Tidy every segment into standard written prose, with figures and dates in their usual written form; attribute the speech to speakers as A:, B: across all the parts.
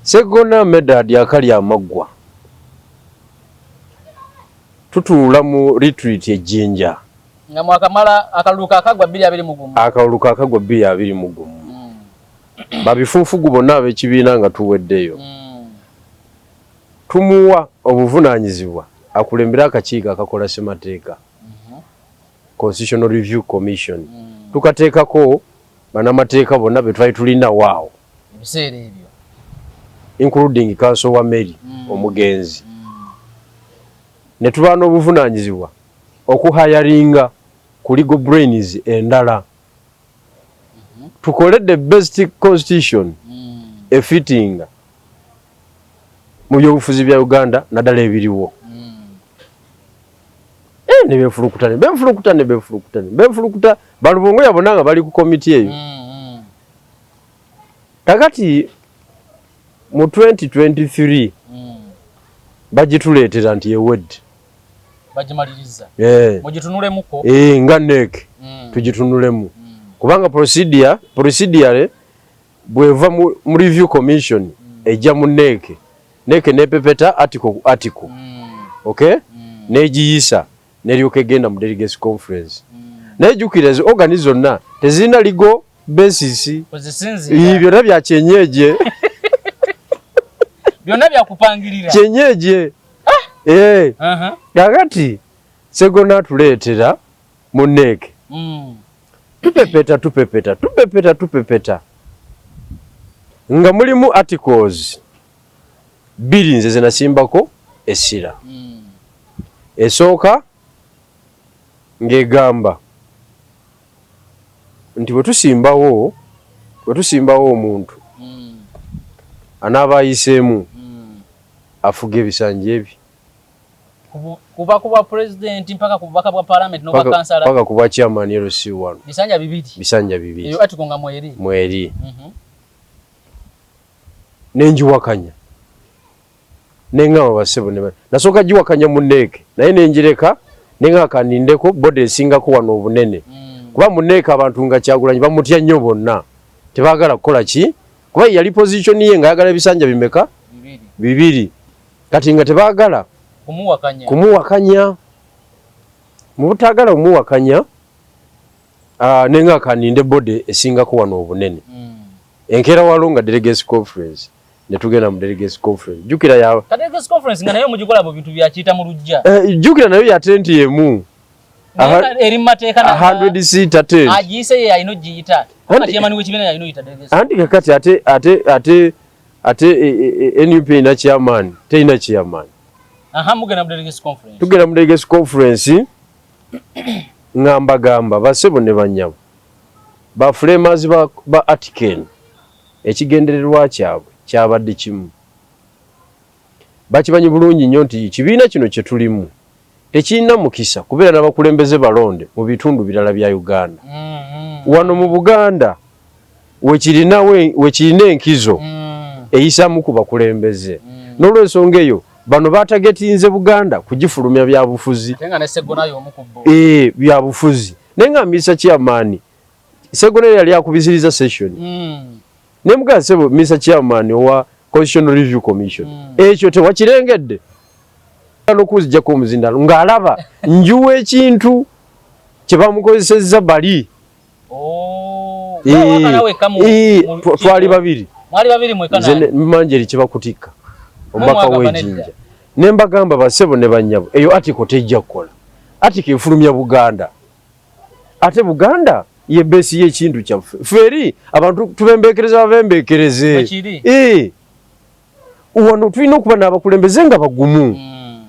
A: Segona Medard akali amaggwa, tutuula mu retreat ejjinja.
B: Nga mwakamala akalulu kakagwa 2021.
A: Akalulu kakagwa 2021. Babifuufugu bonna ab'ekibiina nga tuweddeyo. Tumuwa obuvunaanyizibwa akulembere akakiiko akakola ssemateeka, Constitutional Review Commission. Tukateekako bannamateeka bonna be twali tulina waawo
B: ebiseera ebyo,
A: including Counsel wa Mary omugenzi. Ne tuba n'obuvunaanyizibwa okuhayaringa ku legal brains endala, tukole the best constitution efitinga mu byobufuzi bya Uganda, naddala ebiriwo. Ne benfulukuta, ne benfulukuta, ne benfulukuta, ne benfulukuta. Balubongoya bonna nga bali ku komiti eyo. Kakati mu 2023 bagituleetera nti ewedde.
B: Bagimaliriza.
A: Eh.
B: Mugitunulemuko.
A: Eh, nga NEC tugitunulemu, kubanga procedure bweva mu review commission ejja mu NEC, NEC nepepeta article ku article, okay, negiyisa, neryoka egenda mu delegates conference. Naye jjukira, ezo organ zonna tezirina legal basis.
B: Ozisinziira.
A: Byonna bya kyenyeje.
B: Byonna byakupangirira.
A: Kyenyeje, eh. Kakati Segona atuleetera mu NEC, tupepeta, tupepeta, tupepeta, tupepeta, nga mulimu articles bbiri nze zenasimbako essira. Esooka ng'egamba nti bwe tusimbawo omuntu anaaba ayiseemu afuga ebisanja ebi
B: Kuva ku bwa pulezidenti mpaka ku bubaka bwa parliament n'obwa kansala.
A: Paka ku bwa chairman LC1.
B: Bisanja 2.
A: Bisanja 2.
B: Eyo article nga mweri.
A: Mweri. Nenjiwakanya, neŋŋamba basebo nasooka giwakanya mu NEC, naye nenjireka, neŋŋamba kanindeko body esingako wano obunene, kuba mu NEC abantu nga Kyagulanyi bamutya nnyo, bonna tebaagala kukola ki, kuba ye yali position ye ng'ayagala ebisanja bimeka?
B: 2.
A: 2. Kati nga tebaagala
B: kumuwakanya.
A: Kumuwakanya. Mu butaagala kumuwakanya, neŋŋamba kaninde body esingako wano obunene. Enkeera walo nga delegates conference, ne tugenda mu delegates conference. Jjukira ya
B: Kati delegates conference nga nayo mugikola mu bintu byakiyita mu luggya.
A: Eh, jjukira nayo ya tenti emu.
B: Naye eri mu mateeka
A: 100 seater tent.
B: Agiyise ye alina ogiyita. Kubanga chairman w'ekibiina yalina oyita delegates.
A: Anti kakati ate NUP erina chairman, terina chairman.
B: Aha, mugenda mu delegates conference.
A: Tugenda mu delegates conference, nga mbagamba, basebo ne bannyabo, ba framers ba article, ekigendererwa kyabwe kyabadde kimu. Bakimanyi bulungi nnyo nti ekibiina kino kye tulimu tekirina mukisa kubeera n'abakulembeze balonde mu bitundu birala bya Uganda. Wano mu Buganda wekirina enkizo eyisamu ku bakulembeze. N'olwensonga eyo bano batagetinze Buganda kugifulumya byabufuzi.
B: Ate nga ne Sseggona y'omu ku bo.
A: Eh, byabufuzi. Naye nga Mr Chairman, Sseggona yali akubisiriza session, ne mugamba, "Ssebo Mr Chairman owa Constitutional Review Commission, ekyo tewakirengedde n'okuzijjako omuzindalo?" Ng'alaba njuwa ekintu kye bamukozesezza bali.
B: Oh,
A: Eh,
B: wakana wekka
A: eh, twali babiri.
B: Mwali babiri mwekka?
A: Nze
B: nani?
A: Manjeri kibakutikka omubaka
B: Mwagamba
A: w'ejjinja.
B: nedda.
A: Ne mbagamba, basebo ne bannyabo, eyo article tejja kukola. Article efulumya Buganda, ate Buganda ye base y'ekintu kyaffe. Ffe eri abantu tubembekereza, babembekereze.
B: Bwe kiri.
A: Eh. Wano tulina okuba n'abakulembeze nga bagumu,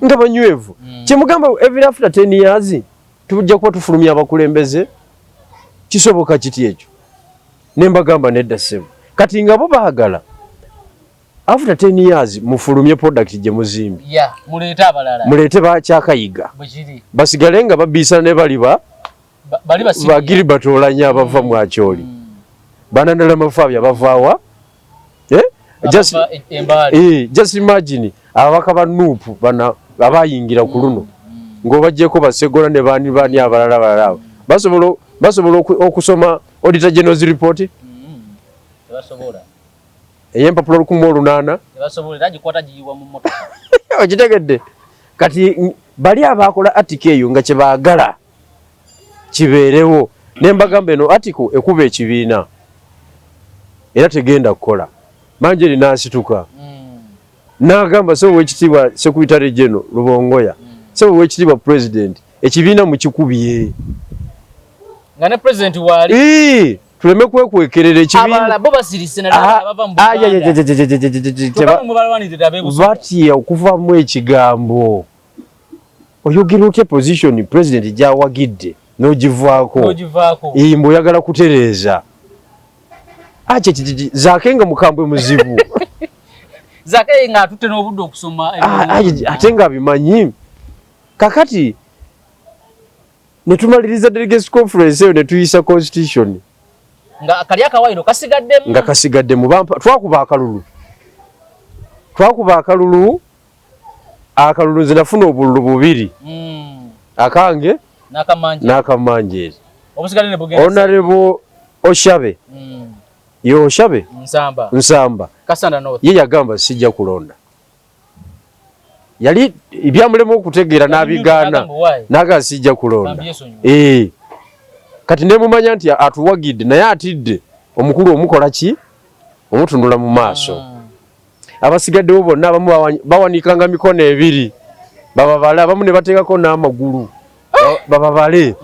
A: nga banywevu. Kyemugamba every after 10 years tujja kuba tufulumya abakulembeze, kisoboka kiti ekyo? Ne mbagamba, nedda ssebo. Kati nga bo baagala after 10 years mufulumye product gye muzimbye.
B: Ya, muleete abalala.
A: Muleete bakyakayiga.
B: Bwe kiri.
A: Basigale nga babiisana ne bali ba
B: Bali basiriya.
A: Ba Gilbert Olanya abava mu Acholi, bananala Mafaabi abavaawa, eh? Just,
B: Abava Embaale.
A: Eh, just imagine ababaka ba NUP bana abayingira ku luno ng'obaggyeko basegona ne bani bani abalala balala abo, basobola okusoma Auditor General's report?
B: Tebasobola.
A: Ey'empapula 1800.
B: Tebasobola, era gikwata giyiwa mu mmotoka.
A: Okitegedde? Kati bali abakola article eyo nga kyebaagala kibeerewo, ne mbagamba eno article ekuba ekibiina era tegenda kukola. Manjeri n'asituka n'agamba, "Sebo w'ekitiibwa Secretary General Lubongoya, sebo w'ekitiibwa President, ekibiina mukikubye."
B: Nga ne president waali.
A: Ii, tuleme kwekwekerera ekibiina.
B: Abalala bo basirise, naddala abava mu
A: Ah, ya, ya,
B: Buganda.
A: ya, ya, ya, ya, ya, ya, ya,
B: Kyokka mubalwanirira ab'e Busoga.
A: Batya okuvamu ekigambo. Oyogera otya position president gyawagidde n'ogivaako?
B: N'ogivaako.
A: Ii, mbu oyagala kutereeza. Ache Zaake nga mukambwe muzibu.
B: Zaake nga atutte n'obudde okusoma.
A: Ah, ah, ate nga bimanyi. Kakati ne tumaliriza delegates conference eyo ne tuyisa constitution.
B: Nga kali akawaayiro kasigaddemu.
A: Nga kasigaddemu. Bampa, twakuba akalulu, akalulu nze nafuna obululu bubiri, akange
B: n'akamanjeri.
A: N'akamanjeri.
B: Obusigadde ne bugenda.
A: Honorable Oshabe, ye Oshabe
B: Nsamba.
A: Nsamba.
B: Kasanda North.
A: Ye yagamba sijja kulonda, yali byamulema okutegeera n'abigaana.
B: N'agamba, "Why?"
A: N'agamba sijja kulonda.
B: Bambi yeesonyiwe.
A: Eh. Kati nemumanya nti atuwagidde naye atidde omukulu omukola ki, omutunula mu maaso. Abasigaddewo bonna abamu bawanikanga mikono ebiri bababale, abamu ne bateekako n'amagulu bababale.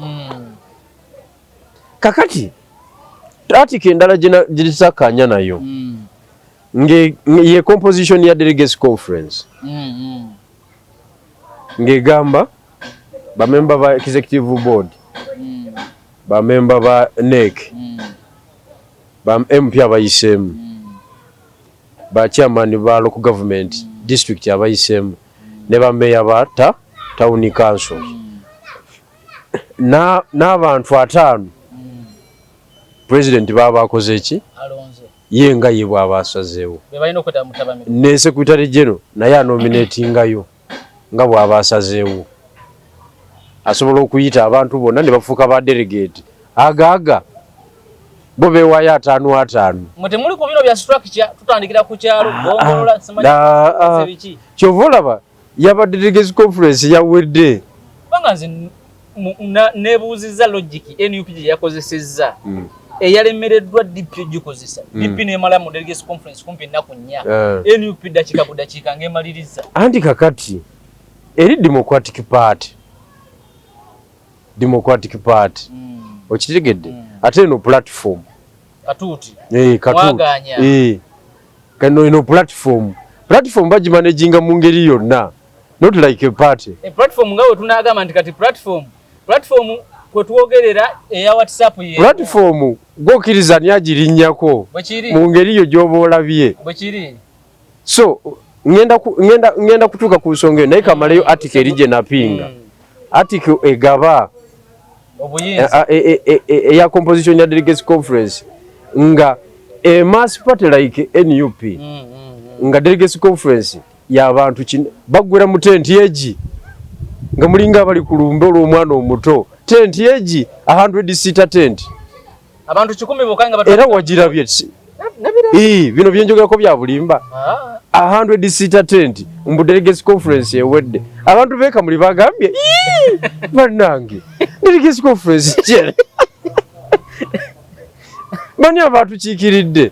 A: Kakati article endala gye tutakkaanya nayo ye composition ya delegates conference, ng'egamba bamemba ba executive board, bamemba ba NEC, ba MP abayiseemu, ba chairman ba local government district abayiseemu, ne bameeya ba town council, n'abantu 50 president baba akoze ki?
B: Alonze.
A: Ye nga ye bw'aba asazeewo.
B: Be balina okwetaba mu ttabamiruka.
A: Ne secretary general naye anominatingayo nga bw'aba asazeewo. Asobola okuyita abantu bonna ne bafuuka ba delegate agaaga bo beewaayo 50 50.
B: Mwe temuli ku bino bya structure, tutandikira ku kyalo, gongolola, simanyi
A: Ah, ah.
B: biki.
A: Kyova olaba yabadde delegates conference yawedde.
B: Kubanga nze neebuuzizza logic NUP gye yakozesezza eyalemereddwa DP ogikozesa. DP n'emala mu delegates conference kumpi ennaku 4. NUP dakiika ku dakiika ng'emaliriza.
A: Anti kakati eri Democratic Party, Democratic Party, okitegedde? Ate eno platform.
B: Katuuti.
A: Eh, katuuti.
B: Mwaganya.
A: Eh. Kano eno platform, platform bagimanaginga mu ngeri yonna, not like a party.
B: E platform nga bwe tunaagamba nti kati platform kwe twogerera eya WhatsApp ye.
A: Platform gwokkiriza ani agirinnyako
B: Bwe kiri.
A: mu ngeri yo gy'oba olabye.
B: Bwe kiri.
A: So ngenda kutuuka ku nsonga eyo, naye kamaleyo article eri gye napinga. Article egaba
B: obuyinza
A: eya composition ya delegates conference, nga a mass party like NUP, nga delegates conference y'abantu kino baggwera mu tenti egi nga mulinga abali ku lumbe olw'omwana omuto, tenti egi 100 seater tent.
B: Abantu 100 bokka nga
A: Era wagirabye? Ii, bino byenjogerako bya bulimba?
B: Ah.
A: 100 seater tent, mbu delegates conference ewedde, abantu bekamuli bagambye, "Ii, bannange, delegates conference ki? Bani abatukiikiridde?"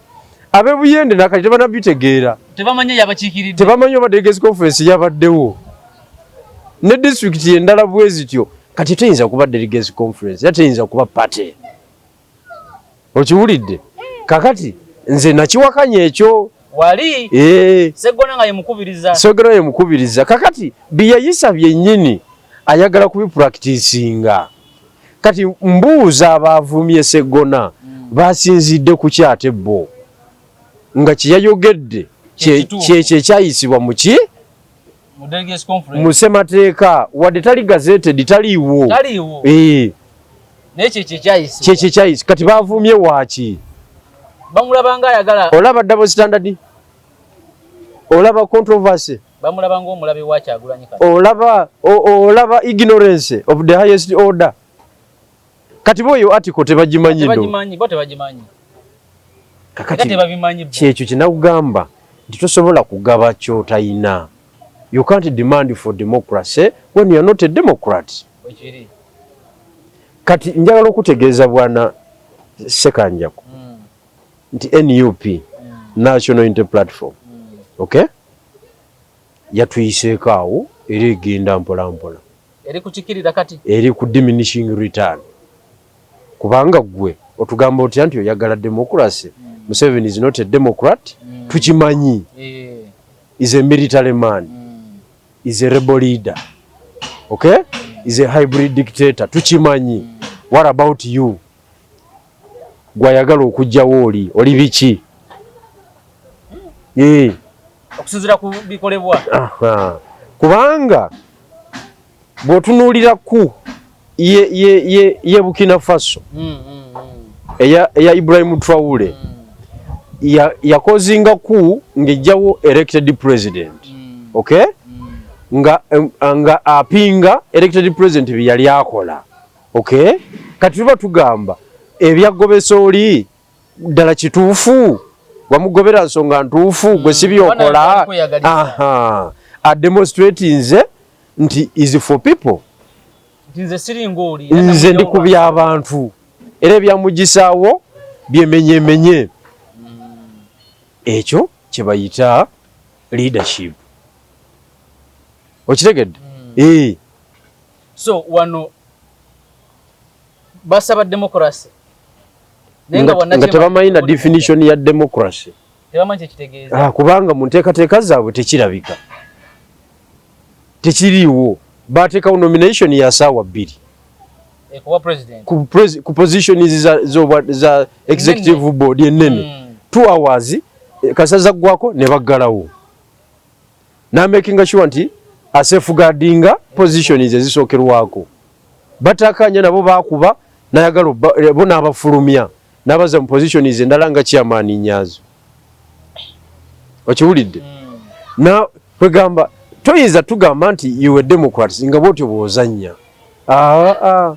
A: Ab'ebuyende nakati tebanabitegeera.
B: Tebamanyi yabakiikiridde.
A: Tebamanyi oba delegates conference yabaddewo. Ne disitulikiti endala bwe zityo. Kati teyinza kuba delegates conference, era teyinza kuba party. Okiwulidde? Kakati nze nakiwakanya ekyo.
B: Wali
A: Eh,
B: Seggona nga yemukubiriza.
A: Seggona yemukubiriza. Kakati byeyayisa byennyini ayagala kubipracticinga. Kati mbuuza, abaavumye Seggona basinzidde ku ki ate bo nga kyeyayogedde
B: Kyekituufu.
A: kyekyo ekyayisibwa mu ki?
B: Mu delegates conference.
A: Mu ssemateeka, wadde tali gazetted, taliiwo.
B: Taliiwo.
A: Eh,
B: naye kyekyo ekyayisibwa.
A: Kyekyo ekyayisi. Kati baavumye waaki?
B: Bamulaba nga ayagala.
A: Olaba double standard, olaba controversy.
B: Bamulaba ng'omulabe wa Kyagulanyi kati.
A: Olaba ignorance of the highest order. Kati boyo article tebagimanyi no.
B: Tebagimanyi, bo tebagimanyi.
A: Kakati kyekyo kyenakugamba nti tosobola kugaba kyotayina. You can't demand for democracy when you are not a democrat. Kati njagala okutegeeza bwana Sekanjako nti NUP, National Unity Platform, okay, yatuyiseeko awo era egenda mpola mpola.
B: Eri kukikirira kati.
A: Eri ku diminishing return, kubanga gwe otugamba otya nti oyagala democracy? Museveni is not a democrat. Tukimanyi. Is a military man, is a rebel leader, okay, is a hybrid dictator. Tukimanyi. What about you gwayagala okugjawo oli biki?
B: Okusinziira ku bikolebwa.
A: Aha. Kubanga bw'otunuulira ku ye Burkina Faso eya Ibrahim Traore, yakozinga ku ng'ejjawo elected president, okay, nga apinga elected president bye yali akola, okay. Kati tuba tugamba ebyagobesa oli ddala kituufu, wamugobera nsonga ntuufu, gwe si byokola.
B: Bana kweyagaliza.
A: Aha, ademonstratinze nti is for people.
B: Nti nze siringa oli.
A: Nze ndi ku by'abantu era ebyamugisaawo byemenyemenye. Ekyo kye bayita leadership, okitegedde? Eh.
B: So wano basaba democracy. Naye
A: nga tebamanyi na definition ya democracy.
B: Tebamanyi kyekitegeeza.
A: Ah, kubanga mu nteekateeka zaabwe tekirabika, tekiriiwo. Bateekawo nomination ya saawa 2
B: Kuba president.
A: Ku positions za executive board ennene. 2 hours, kasaza ggwako ne baggalawo, namakinga sure nti asafeguardinga positions ezisookerwako. Batakanya nabo bakuba nayagala bo n'abafulumya n'abaza mu positions endala nga chairman Nyazo. Okiwulidde? Na kwegamba toyinza tugamba nti you were democrats nga bwotyo bw'ozannya. Ah, ah.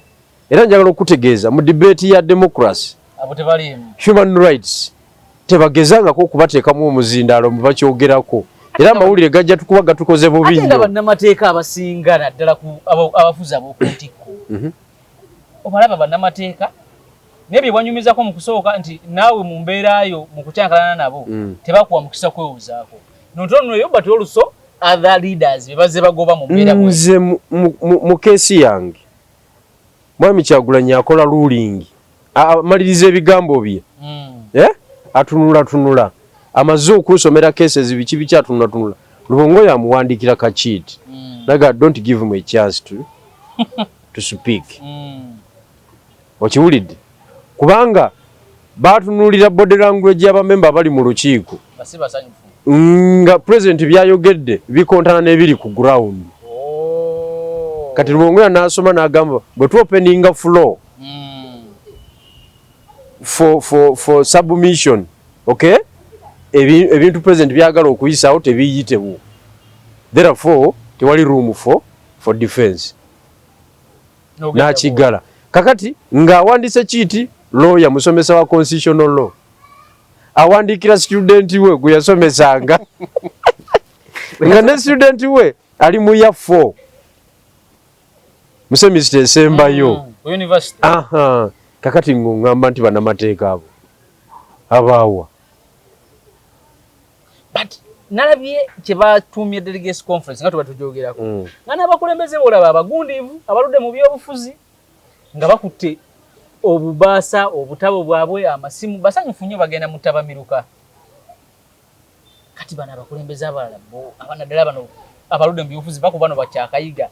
A: Era njagala okutegeeza mu debate ya democracy,
B: Abo tebaliimu.
A: human rights tebagezangako okubateekamu omuzindaalo mu bakyogerako, era amawulire gajja tukuba gatukoze bubi
B: Ate nga
A: nnyo.
B: bannamateeka abasinga naddala ku abafuzi ab'oku ntikko, obalaba bannamateeka, naye bye bwanyumizako mu kusooka nti naawe mu mbeera yo mu kukyankalana nabo tebakuwa mukisa kwewozaako notonoyo, but also other leaders be bazze bagoba mu mbeera bwe.
A: Nze mu case yange, mwami Kyagulanyi akola ruling, amaliriza ebigambo bye, eh? Atunula tunula, amaze okusomera cases biki biki, atunula tunula, Lubongo yamuwandikira ka chit naga, "Don't give him a chance to speak." Okiwulidde? Kubanga batunuulira body language y'abamemba abali mu lukiiko
B: Basi basanyufu.
A: nga president byayogedde bikontana n'ebiri ku ground.
B: Oh.
A: Kati Lubongoya n'asoma n'agamba bwe tuopeninga floor for submission, okay, ebintu president byagala okuyisaawo tebiyitewo, therefore tewali room for defense.
B: N'ogenda.
A: N'akigala. Kakati ng'awandiise kiiti, lawyer musomesa wa constitutional law awandiikira student we gwe yasomesanga, nga ne student we ali mu year 4 mu semester esembayo.
B: Ku university.
A: Aha, kakati ng'oŋŋamba nti bannamateeka abo abaawa?
B: But nalabye kye batuumye delegates conference nga tuba tugyogerako, nga n'abakulembeze bolaba abagundiivu abaludde mu byobufuzi nga bakutte obubaasa, obutabo bwabwe, amasimu, basanyufu nnyo, bagenda mu ttabamiruka. Kati bano abakulembeze abalala bo, naddala bano abaludde mu byobufuzi, baku bano bakyakayiga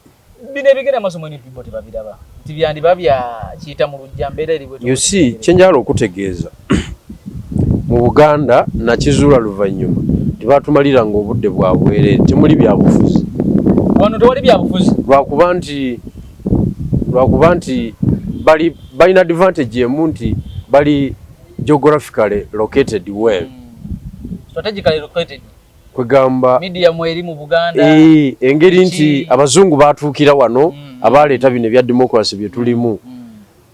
B: bino ebigenda maaso mu NUP, bo tebabiraba nti byandiba bya kiyita mu lujja mbeera eri bwetyo?
A: You see, kyenjagala okutegeeza, mu Buganda nakizuula luvannyuma nti batumaliranga obudde bwa bwereere, temuli byabufuzi.
B: Wano tewali byabufuzi.
A: Lwakuba nti bali balina advantage emu nti bali geographically located well.
B: Strategically located.
A: Kwegamba
B: media mweri mu Buganda.
A: Engeri nti abazungu batuukira wano, abaleeta bino ebya democracy bye tulimu,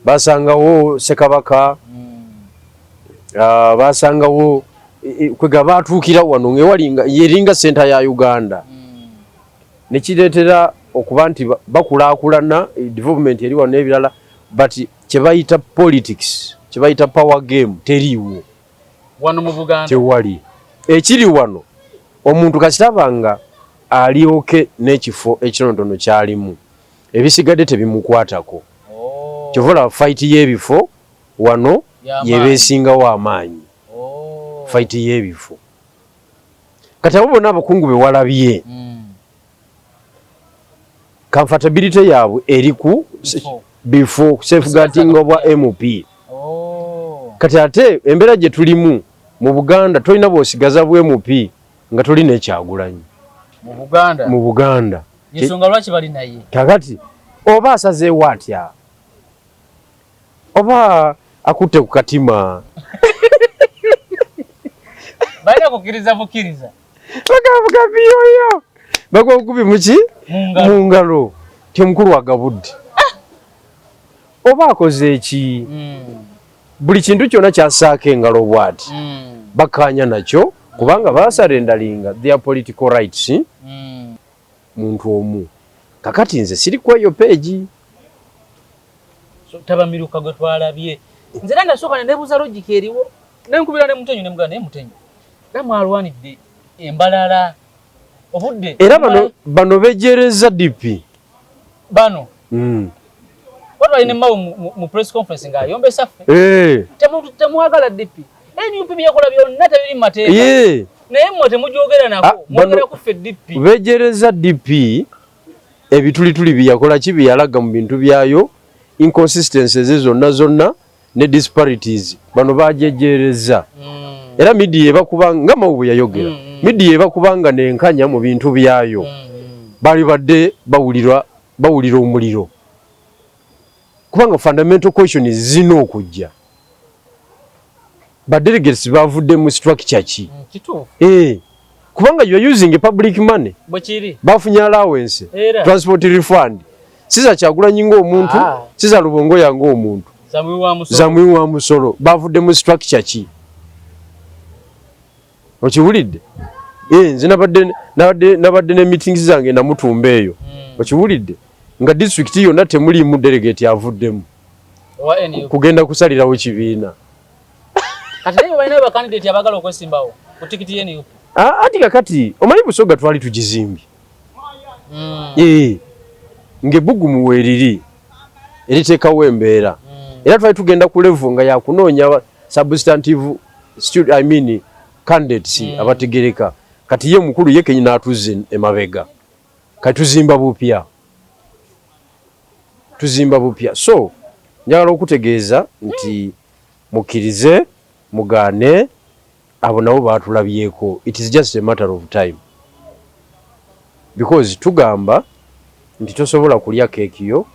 A: basangawo Ssekabaka. Basangawo kwega batuukira wano ng'ewalinga yeringa center ya Uganda, nekireetera okuba nti bakulaakulana, development eri wano n'ebirala, but kyebayita politics, kyebayita power game teriiwo.
B: Wano mu Buganda?
A: Tewali. Ekiri wano, omuntu kasitaba nga alyoke n'ekifo ekitonotono kyalimu, ebisigadde tebimukwatako. Kyova olaba fight y'ebifo wano yebeesingawo amaanyi. Fight y'ebifo. Kati abo bonna abakungu be walabye, comfortability yaabwe eri ku bifo, safeguarding obwa MP. Kati ate embeera gye tulimu mu Buganda, tolina bw'osigaza bwa MP nga tolina ekyagulanyi.
B: Mu Buganda?
A: Mu Buganda.
B: Ensonga lwaki bali naye.
A: Kakati oba asazeewo atya, oba akutte ku katima?
B: Balina kukkiriza bukkiriza.
A: Bagabugabiyoyo bagwabugubi muki mu ngalo ti omukulu agabudde, oba akoze eki? Buli kintu kyonna kyasaako engalo bwati, bakkaanya nakyo kubanga basurrenderinga their political rights. Muntu omu. Kakati nze siri kweyo page.
B: Tabamiruka gwe twalabye, nze era nasooka nenebuuza logic eriwo, nenkubira ne Mutenyo, nemugamba, naye Mutenyo, era mwalwanidde embalala obudde.
A: Era bano bejereza DP.
B: Bano watwali ne Mao mu press conference ng'ayombesa ffe. Temwagala DP, NUP byekola byonna tebiri mu mateeka, naye mmwe temujogera nako. Mwogera ku ffe DP.
A: Bejereza DP ebitulituli byeyakola ki, byeyalaga mu bintu byayo, inconsistencies zonna zonna ne disparities, bano bajejereza. Era media ebakuba nga Mao bwe yayogera, media ebakubanga nenkanya mu bintu byayo, bali badde bawulirwa, bawulira omuliro, kubanga fundamental question zirina okujja: ba delegates bavudde mu structure ki? Kubanga you are using public money.
B: Bwekiri.
A: Bafunye allowance,
B: Era.
A: transport refund, siza Kyagulanyi ng'omuntu, siza Lubongoya ng'omuntu,
B: Zamuwi wa musolo.
A: Zamuwi wa musolo. Bavudde mu structure ki? Okiwulidde? Nze nabadde ne meetings zange namutumba eyo. Okiwulidde nga district yonna temulimu delegate avuddemu
B: Owa NUP.
A: kugenda kusalirawo kibiina.
B: Kati naye balina ba candidate abagala okwesimbawo ku tikiti ye NUP.
A: Ati kakati omanyi Busoga twali tugizimbye. Ng'ebbugumu weeriri eriteekawo embeera, era twali tugenda ku level nga yakunoonya substantive I mean candidates abategereka. Kati ye mukulu ye kenyini n'atuzza emabega. Kati tuzimba bupya, tuzimba bupya. So njagala okutegeeza nti mukkirize mugaane, abo nabo baatulabyeko. It is just a matter of time, because tugamba nti tosobola kulya keeki yo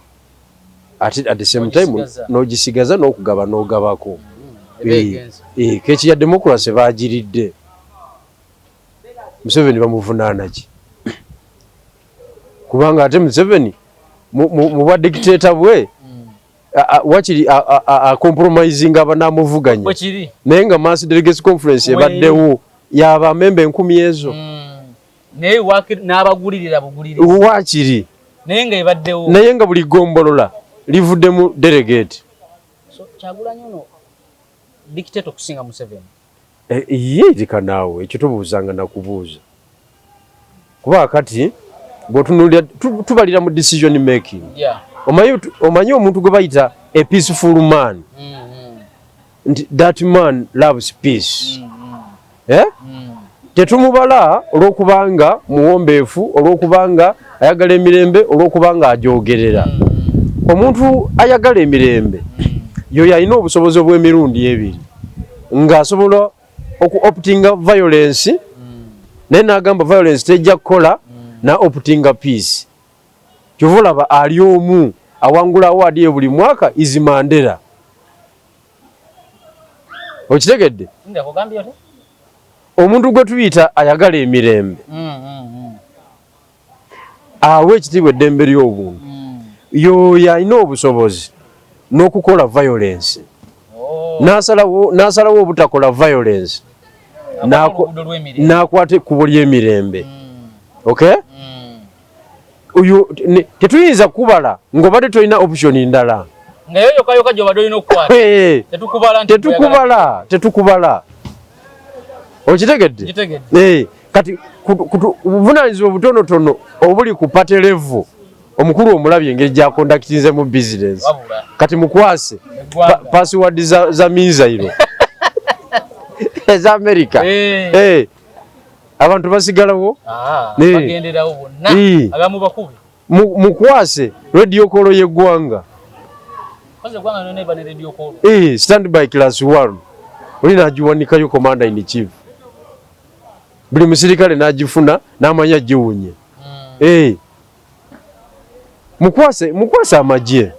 A: ate at the same time
B: N'ogisigaza.
A: N'ogisigaza n'okugaba n'ogabako.
B: Eba egenze.
A: Keeki ya democracy bagiridde. Museveni bamuvunaana ki? Kubanga ate Museveni mu bwa dictator bwe, wakiri acompromising abanamuvuganya.
B: Bwekiri.
A: Naye nga mass delegates conference ebaddewo yabamemba 1000 ezo.
B: Naye n'abagulirira bugulirizi.
A: Wakiri.
B: Naye nga ebaddewo.
A: Naye nga buli gombolola livuddemu delegate.
B: So Kyagulanyi ono dictator okusinga Museveni?
A: Ye leka naawe, ekyo tobuuzanga nakubuuza, kuba kati bw'otunuulira tubalira mu decision making. Omanyi omuntu gwe bayita a peaceful man, nti that man loves peace. Eh? Tetumubala olw'okubanga muwombeefu, olw'okubanga ayagala emirembe, olw'okubanga ajogerera. Omuntu ayagala emirembe yoyo alina obusobozi obw'emirundi ebiri, ng'asobola oku optinga violence, naye n'agamba violence tejja kukola, na optinga peace. Kyova olaba ali omu awangula award ye buli mwaka is Mandela. Okitegedde?
B: Ndakugambye oti?
A: Omuntu gwe tuyita ayagala emirembe, awa ekitiibwa eddembe ly'obuntu, yoyo alina obusobozi n'okukola violence. N'asalawo obutakola violence, n'akwata ekkubo ly'emirembe. Okay, oyo tetuyinza kubala ng'obadde tolina option ndala.
B: Nga yo yokka yokka gy'obadde olina okukwata. Tetukubala nti
A: Tetukubala, tetukubala. Okitegedde?
B: Nkitegedde.
A: Kati obuvunaanyizibwa obutonotono obuli ku party level, omukulu omulabye engeri gyaconductinze mu business.
B: Wabula
A: Kati mukwase
B: eggwanga.
A: Password za missile eza America. Abantu basigalawo.
B: Bagenderawo bonna. Abamu bakubi.
A: Mukwase radio call y'eggwanga.
B: Koze eggwanga lyonna eba ne radio call.
A: Stand by class 1, oli nagiwanikayo, commander in chief, buli musirikale n'agifuna n'amanya giwunye. Mukwase amagye,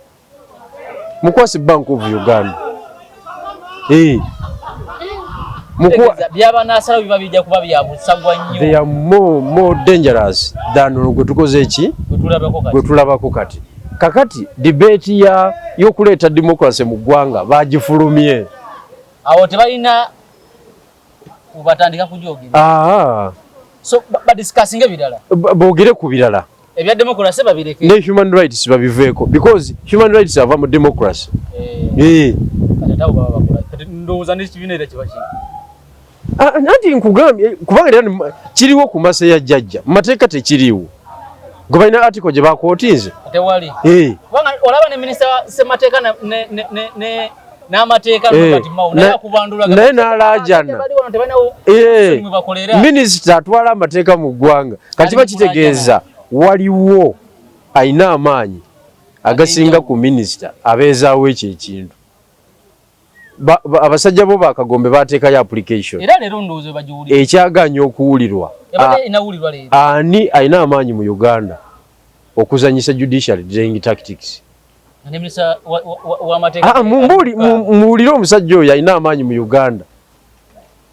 A: mukwase Bank of Uganda.
B: Tegeeza, byaba n'asalawo biba bijja kuba bya busagwa nnyo.
A: They are more dangerous than olwo gwe tukoze eki
B: gwe tulabako kati.
A: Gwe tulabako kati. Kakati debate ya y'okuleeta democracy mu ggwanga bagifulumye.
B: Awo tebalina kubatandika kujogera. So badiscussinga ebirala.
A: Boogere ku birala.
B: Ebya democracy babireke.
A: Ne human rights babiveeko, because human rights ava mu democracy.
B: Kati ate abo baba bakola kati ndowooza n'ekibiina era kiba ki.
A: Ah, anti nkugambye, kubanga era kiriwo ku masa ya jjajja, mu mateeka tekiriiwo. Gwe balina article gye bakwotinze.
B: Tewali. Kubanga olaba ne minisita semateeka n'amateeka Robert Mao naye akubandula.
A: Naye n'alaajana.
B: Bali wano tebalinawo mwe bakolera.
A: Minisita atwala amateeka mu ggwanga kati kiba
B: Ali mu
A: kitegeeza waliwo alina amaanyi agasinga ku minisita abeezaawo ekyo ekintu. Abasajja bo bakagombe bateekayo application.
B: Era leero ndowooza bagiwulira.
A: Ekyaganya okuwulirwa.
B: Ebadde inawulirwa leero.
A: Ani alina amaanyi mu Uganda okuzanyisa judicial delaying tactics?
B: Ne minisita w'amateeka.
A: Ah, muwulire omusajja oyo alina amaanyi mu Uganda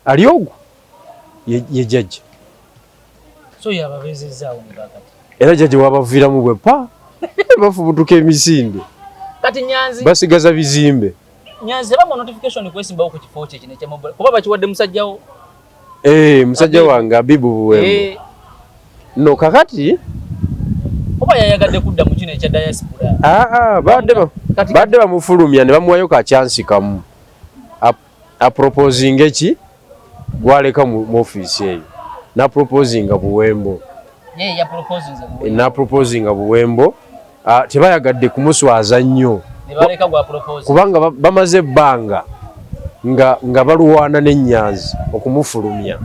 A: ali ogwo ye jjajja.
B: So yababeezezzaawo ne bakati.
A: Era jjajja wabaviiramu bwe pa bafubutuka emisinde.
B: Kati Nyanzi
A: basigaza bizimbe.
B: Nyanzi tebamuwa notification kwesimbawo ku kifo kye kino ekya mobile kuba bakiwadde musajjawo.
A: Musajja
B: Abibu.
A: wange Abibu Buwembo. No kakati
B: oba yayagadde kudda mu kino ekya diaspora.
A: Badde bamufulumya ne bamuwayo ka chance kamu. Aproposinga ki gwaleka mu office eyo. Na proposinga Buwembo.
B: Ye ya proposinze Buwembo.
A: Na proposinga Buwembo. Tebayagadde kumuswaza nnyo.
B: Ne baleka gwa propose.
A: Kubanga bamaze ebbanga nga balwana ne Nyanzi okumufulumya.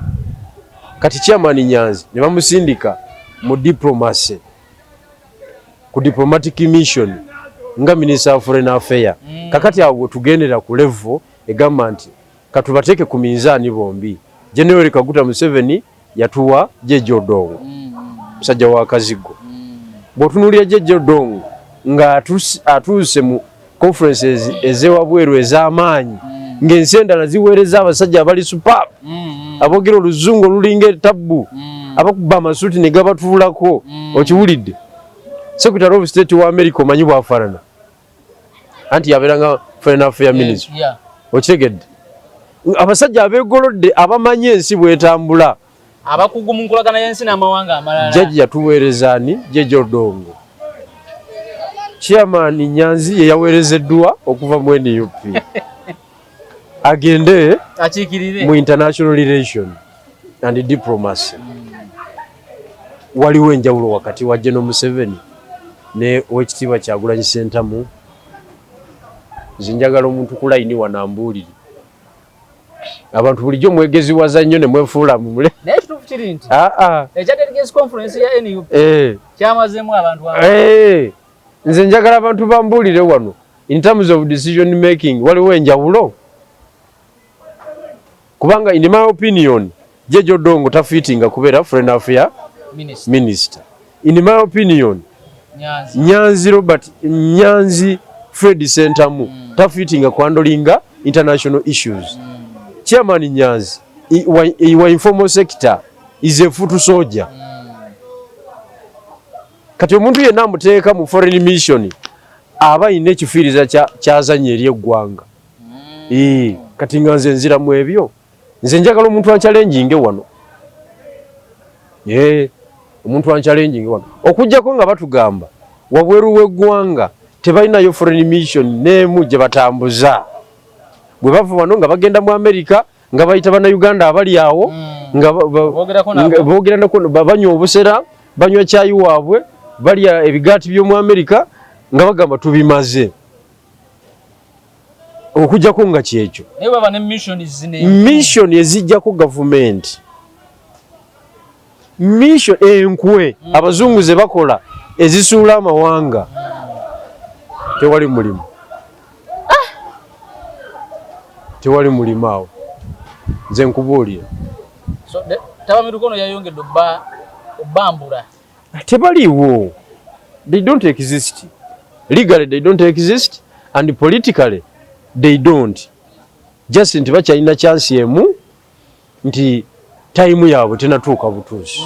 A: Kati chairman Nyanzi ne bamusindika mu diplomacy, ku diplomatic mission nga Minister of Foreign Affairs. Kakati awo tugendera ku level egamba nti katubateeke ku minzaani bombi. General Kaguta Museveni yatuwa Jeje Odongo, musajja wa Kazigo. Bw'otunuulira Jeje Odongo nga atuuse mu conferences ez'ewabweru ez'amaanyi, ng'ensi endala ziweereza abasajja abali superb, aboogera oluzungu olulinga etabbu, abakuba amasuuti ne gabatuulako. Okiwulidde? Secretary of State wa America omanyi bw'afaanana, anti yabeeranga Foreign Affairs Minister. Okitegedde? Abasajja abeegolodde abamanyi ensi bw'etambula,
B: abakugu mu nkolagana y'ensi n'amawanga amalala.
A: Jjajja yatuweereza ani? Jeje Odongo. Chairman Nyanzi ye yaweerezeddwa okuva mu NUP agende
B: akiikirire
A: mu international relation and diplomacy. Waliwo enjawulo wakati wa General Museveni ne Oweekitiibwa Kyagulanyi Ssentamu. Nze njagala omuntu ku layini wano ambuulire. Abantu bulijjo mwegeziwaza nnyo ne mwefuula mumule.
B: Naye ekituufu kiri nti ekya delegates conference ya NUP kyamazeemu abantu abo.
A: Nze njagala abantu bambuulire wano, in terms of decision making waliwo enjawulo, kubanga in my opinion Jeje Odongo tafiitinga kubeera foreign affairs
B: minister.
A: Minister. In my opinion
B: Nyanzi,
A: Nyanzi Robert, Nyanzi Fred Sentamu tafiitinga kuhandlinga international issues. Chairman Nyanzi wa informal sector, is a foot soldier. Kati omuntu yenna amuteeka mu foreign mission aba ayina ekifiiriza kyazanya eri eggwanga. Kati nga nze nzira mu ebyo, nze njagala omuntu anchallenginge wano. Omuntu anchallenginge wano, okuggyako nga batugamba wabweru w'eggwanga tebalinayo foreign mission n'emu gye batambuza. Bwe bava wano nga bagenda mu America, nga bayita Bannayuganda abali awo, nga boogera nako, banywa obusera, banywa kyayi waabwe, balya ebigaati by'omu America, nga bagamba tubimaze. Okuggyako nga kyekyo, mission ezijjako gavumenti, mission enkwe abazungu ze bakola ezisuula amawanga, tewali mulimu, tewali mulimu awo, nze nkubuulira.
B: Tabamiruka yayongedde obbambula.
A: Tebaliiwo, they don't exist legally, they don't exist, and politically they don't. Just nti bakyalina chance emu, nti time yaabwe tenatuuka butuusi.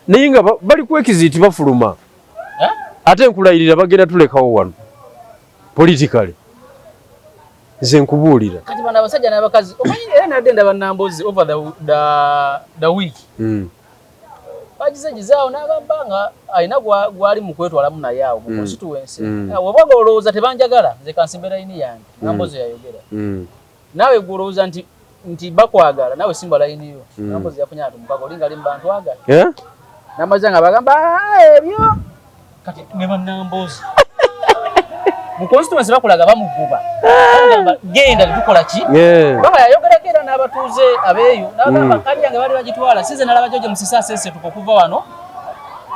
A: Naye nga bali ku exit, bafuluma. Ate nkulayirira, bagenda tulekawo wano politically, nze nkubuulira.
B: Kati bano abasajja n'abakazi, omanyi era nadde ndaba Nambozi over the week, bagizegizaawo n'agamba nga alina gwali mu kwetwalamu naye awo mu constituency. Oba olowooza tebanjagala, nze kansimbe layini yange. Nambozi yayogera. Naawe gwe olowooza nti bakwagala, naawe simba layini yo. Nambozi yafunye abantu mukaga oli nga ali mu bantu agala n'amazzi nga bagamba, "Ah, ebyo." Kati ne bannambozi mu constituency bakulaga bamugoba, bamugamba genda, tetukola ki. Baba yayogerako era n'abatuuze abeeyo n'abagamba kadi yange baali bagitwala, size nalaba George Musisi aseesetuka okuva wano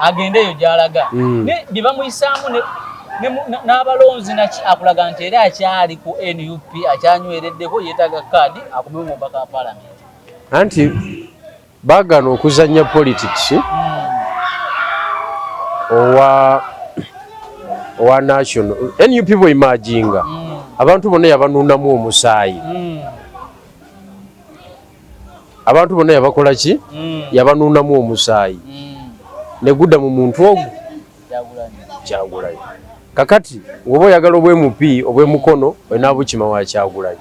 B: agende eyo gy'alaga. Ne bye bamuyisaamu n'abalonzi naki, akulaga nti era akyali ku NUP, akyanywereddeko, yeetaaga kaadi akomewo mu mubaka wa paalamenti.
A: Anti baagaana okuzannya politics owa national. NUP bweimaginga, abantu bonna yabanuunamu omusaayi. Abantu bonna yabakola ki? Yabanuunamu omusaayi ne gudda mu muntu ogwo.
B: Kyagulanyi.
A: Kyagulanyi. Kakati woba oyagala obwa MP obw'emukono, olina bukima wa Kyagulanyi,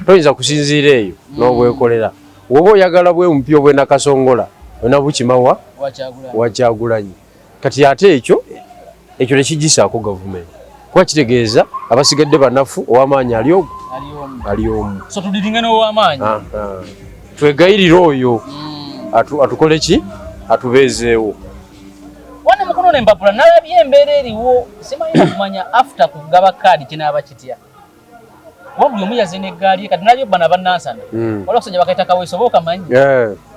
A: toyinza kusinziira eyo n'obwekolera. Woba oyagala bwa MP obw'enakasongola, olina bukima wa
B: wa Kyagulanyi.
A: Wa Kyagulanyi. Kati ate ekyo tekigisaako gavumenti, kuba kitegeeza abasigadde banafu, ow'amaanyi ali ogwo.
B: Ali omu.
A: Ali omu.
B: So tudiringe n'ow'amaanyi.
A: Aha. Twegayirire oyo atukole ki, atubeezeewo.
B: Wane mukunona empapula nalabye embeera eriwo, simanyi nakumanya after kugaba kaadi kinaaba kitya, kuba buli omu yaze n'eggaali ye. Kati nalabye bano abannansana, waliwo okusajja bakaita Kaweesi, oba okamanyi?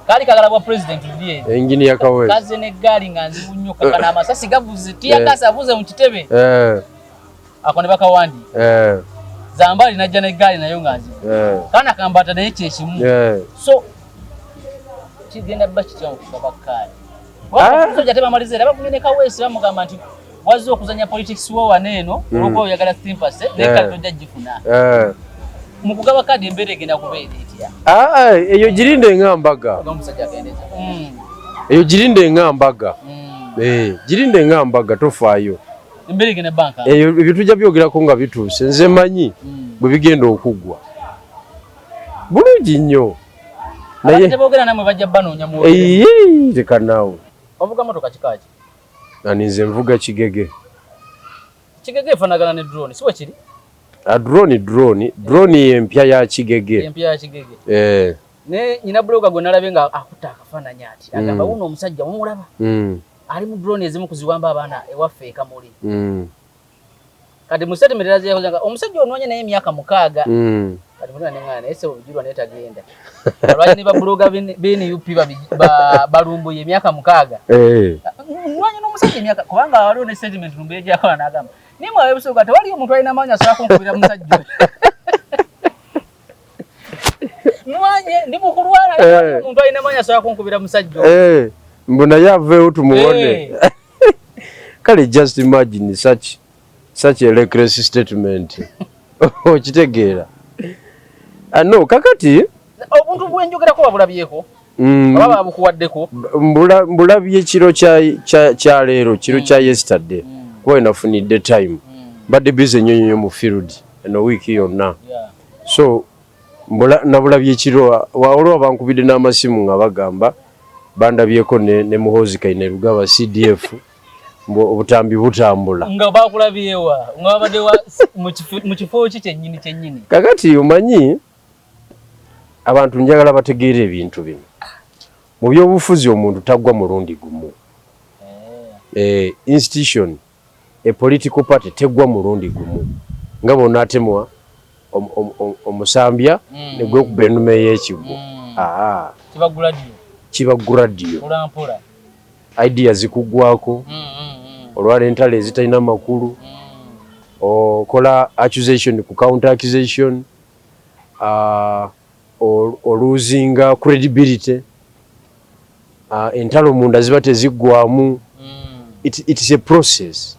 B: Kaali kagala bwa president luli eri.
A: Engineer Kaweesi.
B: Kaze n'eggaali nga nzibu nnyo, kakana amasasi gavuze, tear gas avuze mu kitebe, ako ne bakawandiika. Zambaali najja n'eggaali nayo nga nzibu, kaana kambata naye kyekimu. So kigenda bba kitya mu kugaba kaadi? Musajja tebamaliza era bakumye ne Kaweesi, bamugamba nti wazze okuzanya politics wo wano eno olwokuba oyagala sympathy, naye kati tojja gifuna. Mu kugaba kaadi embeera egenda kubeera etya?
A: Ah, eyo girinde nga mbaga.
B: Oba omusajja agendeza.
A: Eyo girinde nga mbaga. Girinde nga mbaga, tofaayo.
B: Embeera egenda banka.
A: Eyo ebyo tujja byogerako nga bituuse. Nze manyi bwe bigenda okuggwa bulungi nnyo.
B: Naye
A: naye
B: teboogera namwe, bajja banoonya mwogere.
A: Eyi, leka naawe.
B: Ovuga motoka kikaaki?
A: Ani nze nvuga kigege.
B: Kigege efaanagana ne drone, si bwe kiri?
A: A drone empya ya kigege.
B: Empya ya kigege.
A: Eh.
B: Ne nyina blogger gwe nalabye nga akutta akafaananyi ati agamba, wuno omusajja mumulaba, ali mu drone ezimu kuziwamba abaana ewaffe e Kamuli. Kati mu statement eraze yakoze nga omusajja onoonya naye emyaka 6. Kati mulina neŋŋaana naye sebo Bigirwa naye tagenda. Alwanye ne babuloga b'NUP balumbuye emyaka 6. Nwanye n'omusajja emyaka, kubanga waliwo ne statement lumbuye gyakola n'agamba naye mwe abebusoga tewaliyo omuntu alina maanyi asobola kunkubira musajja oyo. Nwanye ndi mu kulwana, naye omuntu alina maanyi asobola kunkubira musajja oyo.
A: Mbu naye aveewo tumuwone. Kale just imagine such a reckless statement. Okitegeera? Ah, no, kakati
B: obuntu bwenjogerako wabulabyeko? Oba babukuwaddeko?
A: Mbulabye kiro kya leero, kiro kya yesterday, kuba nafunidde time. Mbadde busy nnyo nnyo mu field eno wiiki yonna. So nabulabye ekiro, waliwo bankubidde n'amasimu nga bagamba bandabyeko ne Muhoozi Kainerugaba CDF, mbu obutambi butambula.
B: Nga bakulabyewa? Nga babadde mu kifo ki kyennyini kyennyini?
A: Kakati omanyi abantu njagala bategeere ebintu bino. Mu byobufuzi omuntu taggwa mulundi gumu. Institution, a political party teggwa mulundi gumu nga bw'onaatemwa omusambya ne gwekuba ennume y'ekigwo. Aa.
B: Kiba gradual.
A: Kiba gradual.
B: Mpola mpola.
A: Idea zikuggwako, olwala entalo ezitalina makulu, okola accusation ku counter accusation, olosinga credibility, entalo munda ziba teziggwamu. It is a process.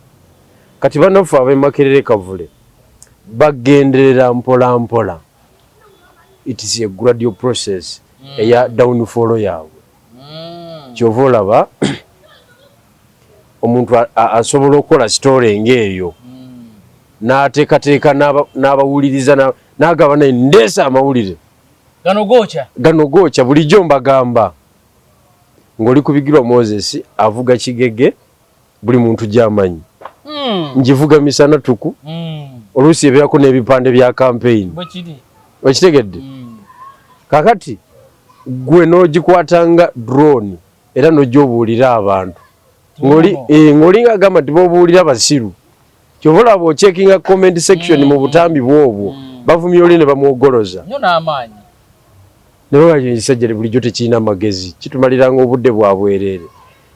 A: Kati bannaffe ab'e Makerere Kavule bagenderera mpola mpola. It is a gradual process eya downfall yaabwe. Kyova olaba omuntu asobola okukola story ng'eyo n'ateekateeka n'abawuliriza n'agaba naye ndeesa amawulire
B: gano gookya.
A: Gano gookya. Bulijjo mbagamba ng'oli kubigirwa Moses avuga kigege, buli muntu gy'amanyi. Ngivuga misana tuku, oluusi ebeerako n'ebipande bya campaign.
B: Bwe kiri.
A: Okitegedde? Kakati gwe n'ogikwatanga drone era n'ojja obuulira abantu ng'olinga agamba nti b'obuulira basiru. Kyova olaba ocheckinga comment section mu butambi bwobwo, bavumya oli ne bamwogoloza
B: nnyo n'amaanyi.
A: Ne baba ekisajja bulijjo tekirina magezi, kitumaliranga obudde bwa bwereere.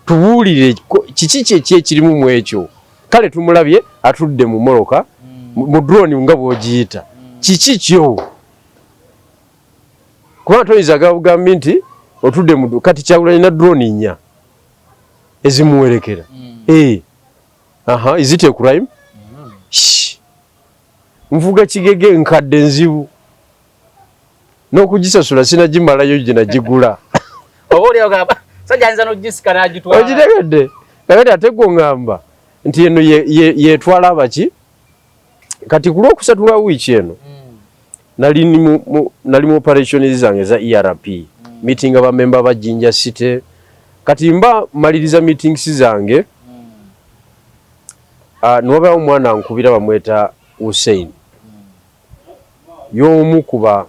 A: Tubuulire kiki kyeki ekirimu mu ekyo. Kale tumulabye atudde mu mmotoka, mu drone nga bw'ogiyita, kiki kyo? Kubanga toyinza gabugambi nti otudde mu kati Kyagulanyi na drone nnya ezimuwerekera. Eh, aha, is it a crime? Shh. Nvuga kigege nkadde nzibu n'okugisasula sinagimalayo gye nagigula.
B: Oba oli ogamba sajja ayinza n'ogisika n'agitwala.
A: Okitegedde? Kakati ate gwe ŋŋamba nti eno yetwala abaki. Kati ku lwokusatu lwa wiiki eno nali mu operation zange eza ERP, meeting abamemba ba Jinja City. Kati mba maliriza meetings zange, niwabawo omwana ankubira bamweta Hussein, y'omu kuba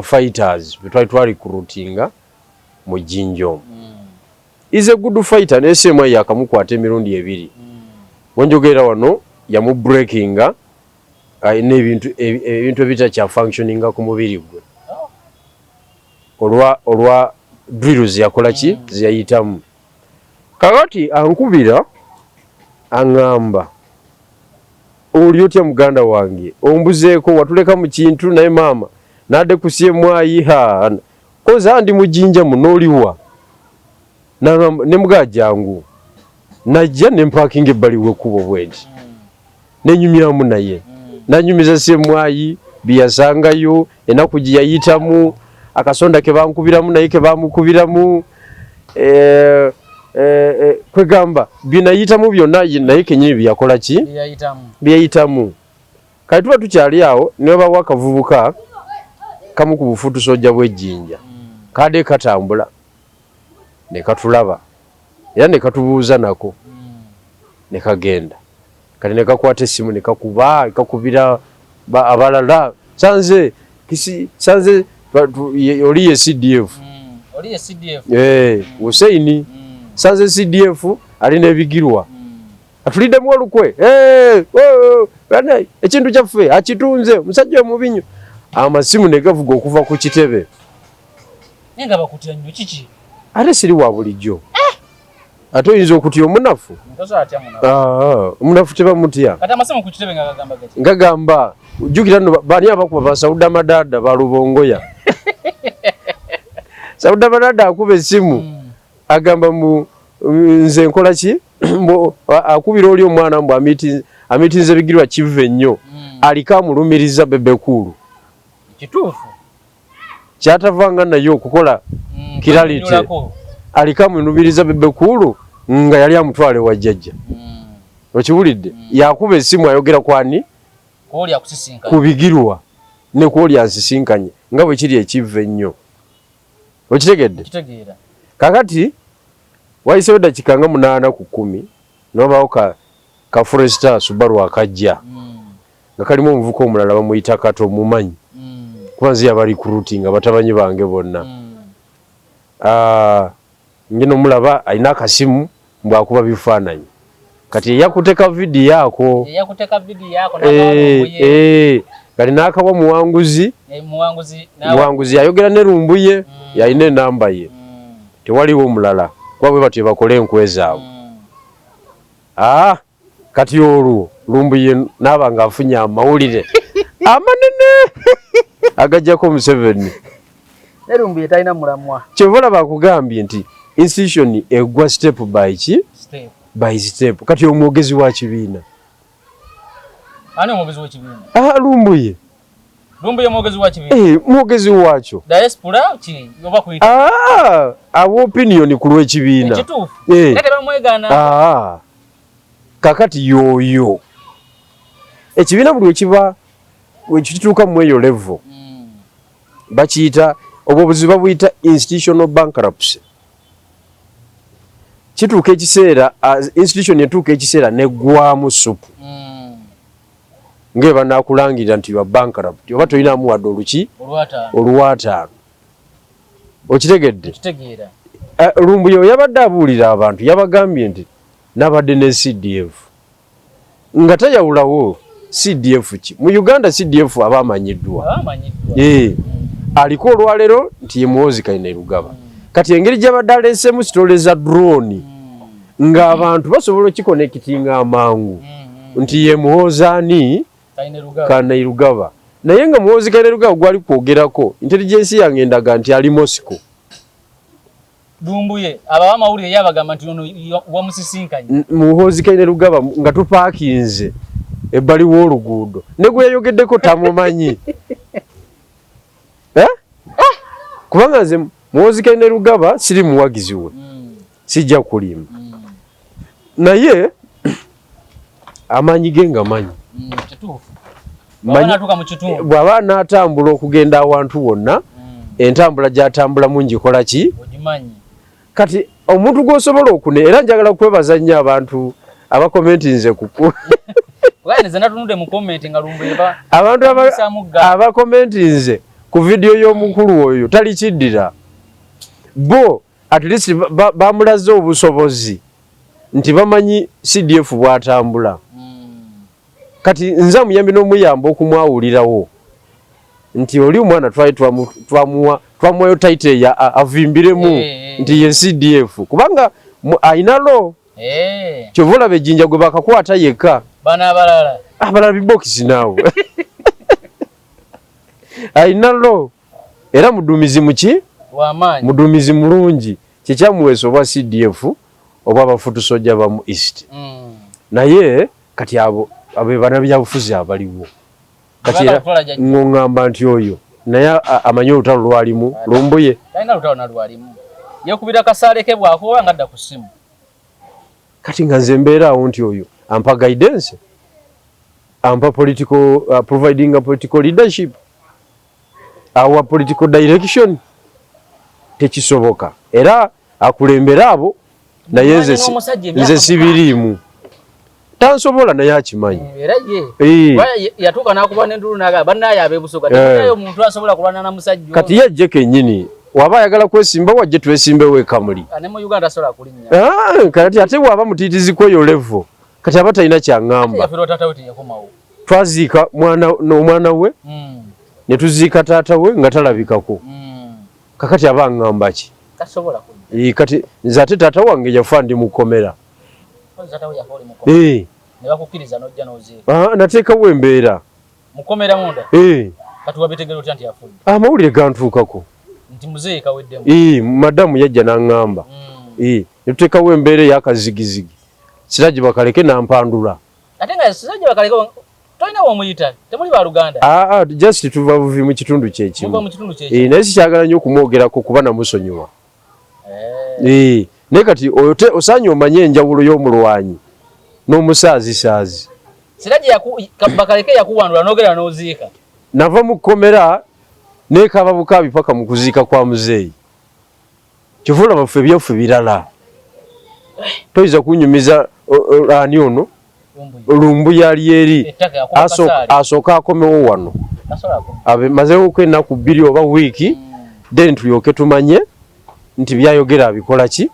A: fighters betwali twali kurutinga mu Jinja omwo. Is a good fighter, naye CMI yakamukwata emirundi ebiri. Wenjogerera wano yamubreakinga n'ebintu ebintu ebitakya functioninga ku mubiri gwe olwa drills yakola ki zeyayitamu. Kakati ankubira aŋŋamba, "Oli otya muganda wange? Ombuzeeko, watuleka mu kintu." Naye maama nadde ku CMI ha koza ndi mu Jinja muno, oliwa? Ne mugaa jangu. Najja ne mpakinga ebbali w'ekkubo bwenti, nenyumyamu naye, nanyumiza CMI byeyasangayo, ennaku gye yayitamu, akasonda ke bankubiramu naye ke bamukubiramu, kwegamba byenayitamu byonna naye kenyini byeyakola ki byeyayitamu. Kati tuba tukyali awo ne babawo akavubuka kamu ku bufuutusojja bw'ejjinja kadde katambula ne katulaba era ne katubuuza nako ne kagenda. Kati ne kakwata essimu ne kakuba, kakubira abalala, sanze kisi sanze oli ye CDF.
B: Oli ye CDF.
A: Eh, Hussein. Sanze CDF ali n'ebigirwa atuliddemu olukwe. Eh, oh, oh, ekintu kyaffe akitunze omusajja omubi nnyo. Amasimu ne gavuga okuva ku kitebe.
B: Naye nga bakutya nnyo, kiki?
A: Ate siri wa bulijjo, ate oyinza okutya omunafu? Ah, omunafu tebamutya.
B: Kati amasimu ku kitebe nga gagamba gati?
A: Ngagamba jjukira nno bani abakuba? Ba Sauda Madada, balubongoya. Sauda Madada akuba essimu, agamba mu nze nkola ki? Akubira oli omwana mbu amitinze bigirwa kive nnyo, aliko amulumiriza Bebe Cool.
B: Kituufu.
A: Kyatavanga naye okukola kiralite, aliko amulumiriza Bebe Cool nga yali amutwale wa jjajja. Okiwulidde? Yakuba essimu ayogera kwani? Ku bigirwa. Ne kwoli ansisinkanye nga bwe kiri ekivve ennyo. Okitegedde? Kakati wayiseewo eddakiika nga 8 ku 10, newabaawo ka Forester Subaru akajja nga kalimu omuvuka omulala bamuyita Kato, mumanyi, kuba nze yaba recruiting abatabanyi bange bonna. Ah, ngeno omulaba alina akasimu mbwakuba bifaananyi. Kati eyakuteka vidiyo ako kati n'akawa Muwanguzi. Muwanguzi yayogera ne Lumbuye, yalina enamba ye. Tewaliwo mulala, kuba bwe batyo bakola enkwe zaabwe. Ah, kati olwo Lumbuye naaba nga afunye amawulire amanene agajjako Museveni.
B: Ne Lumbuye talina mulamwa.
A: Kyova olaba akugambye nti institution egwa step by ki?
B: Step.
A: By step. Kati omwogezi wa kibiina.
B: Ani omwogezi w'ekibiina?
A: Ah, Lumbuye.
B: Lumbuye mwogezi wa kibiina?
A: Eh, mwogezi waakyo.
B: Diaspora ki oba kuyita?
A: Ah, awa opinion ku lw'ekibiina.
B: Ekituufu.
A: Eh.
B: Era tebamwegaana.
A: Ah. Kakati yoyo. Ekibiina buli wekiba wekituuka mu eyo level, bakiyita, obwo obuzibu babuyita institutional bankruptcy. Kituuka ekiseera, institution etuuka ekiseera neggwamu supu, ng'eba nakulangirira nti you are bankrupt, oba tolinamu wadde oluki
B: Olwataano.
A: olwataano. Okitegedde?
B: Kitegeera.
A: Lumbuye yabadde abuulira abantu, yabagambye nti nabadde ne CDF, nga tayawulawo CDF ki mu Uganda. CDF aba amanyiddwa.
B: Amanyiddwa.
A: Eh, aliko olwaleero nti ye Muhoozi Kainerugaba. Kati engeri gyabadde aleesemu story za drone, ng'abantu basobola okiconnectinga amangu nti ye Muhoozi ani?
B: Kainerugaba.
A: Kainerugaba. Naye nga Muhoozi Kainerugaba gwali kwogerako, intelligence yange endaga nti ali Moscow.
B: Lumbuye abawa amawulire yabagamba nti ono wamusisinkanye.
A: Muhoozi Kainerugaba nga tupaakinze ebbali w'oluguudo, ne gwe yayogeddeko tamumanyi. Eh? Kubanga nze Muhoozi Kainerugaba siri muwagizi we, sijja kulimba, naye amaanyi ge nga manyi.
B: Kituufu. Bw'aba n'atuuka mu kitundu.
A: Bw'aba n'atambula okugenda awantu wonna, entambula gy'atambulamu ngikola ki?
B: Ogimanyi.
A: Kati omuntu gw'osobola okune, era njagala kwebaza nnyo abantu abacommentinze kuku
B: Bwana, nze natunudde mu comment nga Lumbuye ba
A: abantu
B: bamusaamu ga.
A: Abacommentinze ku vidiyo y'omukulu oyo talikiddira, bo at least bamulaze obusobozi nti bamanyi CDF bw'atambula. Kati nze amuyambi n'omuyamba okumwawulirawo nti oli omwana twali twamuwayo title ya avimbiremu nti ye CDF, kubanga ayina lo. Kyova olaba ejjinja gwe bakakwata yekka.
B: Bano abalala.
A: Abalala bibokisi naawe. Ayina lo, era muduumizi muki?
B: W'amaanyi.
A: Muduumizi mulungi, kyekyamuweesa obwa CDF obw'abafutu soja ba mu East. Naye kati abo abe bannabyabufuzi abaliwo kati, era
B: Baagala kutwala jjajja.
A: Ŋŋamba nti oyo naye amanyi olutalo lwalimu Lumbuye.
B: Talina lutalo nalwalimu, yeekubira kasaale ke bw'akuba nga adda ku ssimu.
A: Kati nga nze mbeera awo nti oyo ampa guidance, ampa political, providing a political leadership, our political direction, tekisoboka. Era akulembera abo, naye nze
B: N'omusajja emyaka
A: nze sibiriimu, tansobola, naye akimanyi.
B: Era ye
A: Eh.
B: Kuba yatuuka n'akuba n'endulu n'agamba bannaaye ab'ebusoga, temunayo omuntu asobola kulwana na musajja ono.
A: Kati ye ajje kennyini, waba ayagala kwesimba, wajje twesimbewo ekamuli.
B: Ah, ne mu Uganda asobola kulinnya.
A: Ah, kati ate bw'aba mutiitizi kweyo level, kati aba talina kyaŋŋamba.
B: Yafiirwa taata we, teyakomawo.
A: Twaziika mwana n'omwana we, ne tuziika taata we nga talabikako. Kakati aba aŋŋamba ki?
B: Tasobola kujja.
A: Eh, kati nze ate taata wange yafa ndi mukomera.
B: Taata we yafa oli mukomera?
A: Eh.
B: Ne bakukkiriza n'ojja n'oziika?
A: Ah, nateekawo embeera.
B: Mukomera munda?
A: Eh.
B: Kati wabitegera otya nti yafudde?
A: Amawulire gantuukako.
B: Nti muzeeyi kaweddemu?
A: Eh, madamu yajja n'aŋŋamba. Eh, ne tuteekawo embeera ey'akazigizigi, Siraji Bakaleke nampandula.
B: Ate nga Siraji Bakaleke tolina womuyita, temuli baluganda?
A: Ah, ah, just tuva buvi mu kitundu kyekimu.
B: Muva mu kitundu kyekimu.
A: Eh, naye sikyagala nnyo okumwogerako kuba namusonyiwa.
B: Eh.
A: Eh, naye kati oyo osaanye omanye enjawulo y'omulwanyi n'omusaazisaazi.
B: Siraji Bakaleke yakuwandula n'ogenda n'oziika?
A: Nava mu kkomera nekaaba bukaabi paka mu kuziika kwa muzeeyi. Kyova olaba ffe ebyaffe birala. Toyinza kunyumiza ani ono Lumbuye ali eri asooka akomewo wano mazeewoko ennaku 2 oba wiiki, then tulyoke tumanye nti byayogera abikola ki,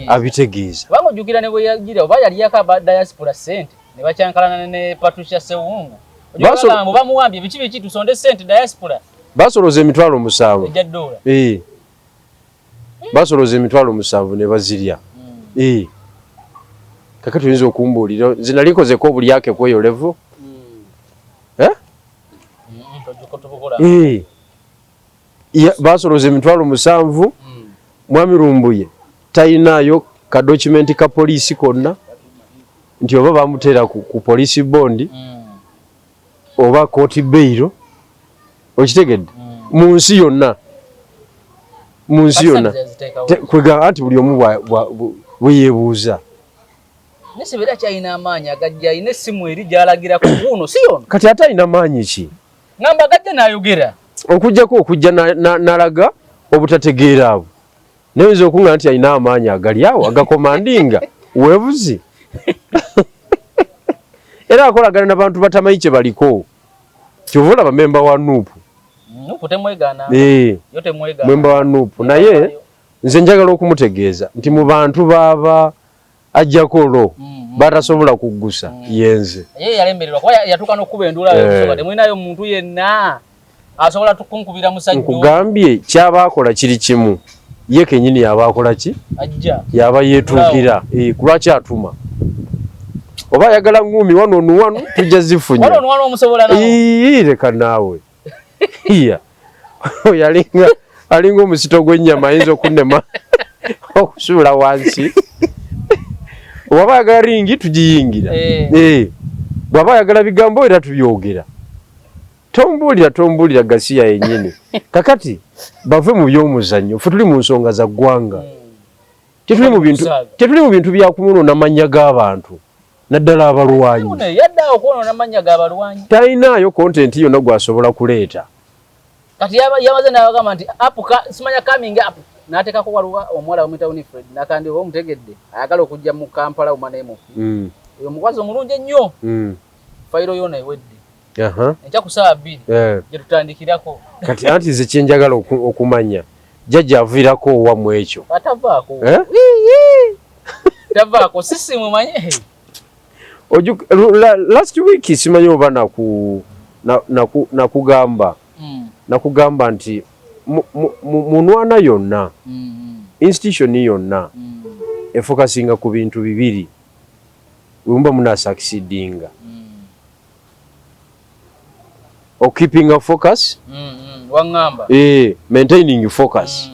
A: abitegeeza.
B: Kubanga ojjukira ne bwe yagira oba yali aba diaspora ssente ne bakyankalana ne Patricia Sewungu. Bagamba bamuwambye biki biki, tusonde ssente diaspora.
A: Basoloza 7,000
B: ejja dola.
A: Basoloza 7,000 ne bazirya. Kakati oyinza okumbuulira nze nali nkozeko obulyake kweyo level? Eh? Basoloza 7,000. Mwami Lumbuye talinayo ka document ka poliisi konna nti oba bamuteera ku police bond oba court bail, okitegedde? Mu nsi yonna, mu nsi yonna kwega anti buli omu bwe yeebuuza.
B: Nesebera kyalina amaanyi agajja, alina essimu eri gy'alagirako kuno, si yono?
A: Kati ate alina maanyi ki?
B: Ngamba agajja n'ayogera.
A: Okujjako okujja n'alaga obutategeera abo, naye oyinza okuŋŋa nti alina amaanyi agali awo agakomandinga weebuzi? Era akolagana n'abantu batamanyi kye baliko. Kyova olaba memba wa NUP. Memba wa NUP, naye nze njagala okumutegeeza nti mu bantu baaba ajjako lo batasobola kuggusa yenze.
B: Ye yalemererwa kuba yatuuka n'okkuba enduula, temulinayo muntu yenna asobola tukunkubira musajja.
A: Nkugambye kyaba akola kiri kimu, ye kenyini yaba akola ki, yaba yeetuukira. Kulwaki atuma? Oba ayagala ngumi wano onuwanu tujja zifunya leka naawe. Iya oyo alinga omusito gw'ennyama, ayinza okunnema okusuula wansi. Bw'aba ayagala ring tugiyingira, bw'aba ayagala bigambo era tubyogera. Tombuulira, tombuulira gasiya yennyini. Kakati bave mu by'omuzannyo, ffe tuli mu nsonga za ggwanga, tetuli mu bintu bya kunoona mannya g'abantu, naddala abalwanyi. Talinaayo content yonna gw'asobola kuleeta.
B: Kati yamaze n'abagamba nti apuka simanya coming up, n'ateekako waliwo omuwala bamuyita Winifred Nakandi, oba omutegedde, ayagala okujja mu Kampala Woman MP. Oyo omukazi omulungi ennyo. Fayiro yona ewedde. Enkya ku ssaawa 2 gye tutandikirako.
A: Kati anti nze kyenjagala okumanya, jjajja aviirako owa mu ekyo?
B: Atavaako. Tavaako, sisi mumanye.
A: Last week simanyi oba nakugamba nakugamba nti mu nwana yonna, institution yonna efocusinga ku bintu bibiri wemuba munasucceedinga: okeepinga focus,
B: waŋŋamba.
A: Maintaining focus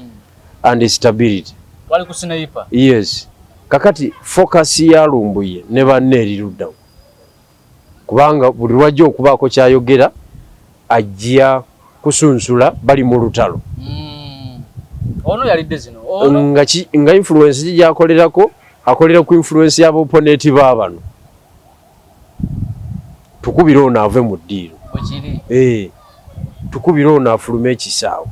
A: and stability.
B: Wali ku sniper.
A: Yes. Kakati focus ya Lumbuye ne banne eri luddawo? Kubanga buli lwajja okubaako kyayogera ajja kusunsula bali mu lutalo.
B: Ono yalidde zino.
A: Nga, nga influence ki gyakolerako? Akolera ku influence y'aba opponent ba bano, tukubire ono ave mu ddiiro.
B: Bwekiri.
A: Tukubire ono afulume ekisaawe.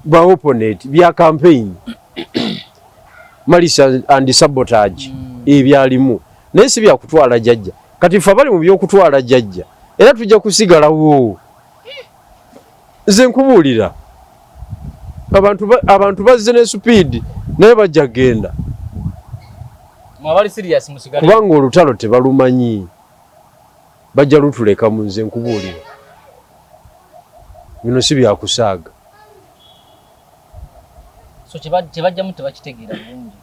A: Ba opponent bya campaign, malice and sabotage ebyalimu, naye si byakutwala jjajja. Kati ffe abali mu byokutwala jjajja era tujja kusigalawo. Nze nkubuulira, abantu bazze ne speed, naye bajja genda.
B: Mwabali serious musigale.
A: Kubanga olutalo tebalumanyi, bajja lutuleka mu. Nze nkubuulira, bino si byakusaaga.
B: So kyebajjamu tebakitegeera bulungi.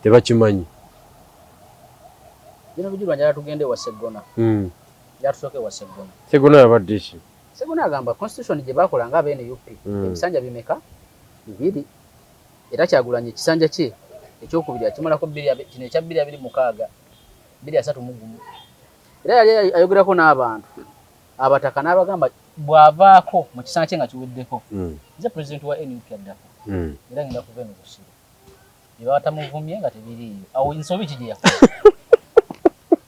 A: Tebakimanyi.
B: Bino bijulwa, njala tugende ewa Seggona. Njala tusooke ewa Seggona.
A: Seggona yabadde ki?
B: Seggona agamba constitution gye bakola nga aba NUP, ebisanja bimeka? Bibiri. Era Kyagulanyi ekisanja kye ekyokubiri akimalako kino ekya 2026, 2031. Era yali ayogerako n'abantu abataka n'abagamba bw'avaako mu kisanja kye nga kiweddeko, nze president wa NUP addako, era ngenda kuva eno Busiro. Bye baba tamuvumye nga tebiriiyo, awo nsobi ki gye yakola?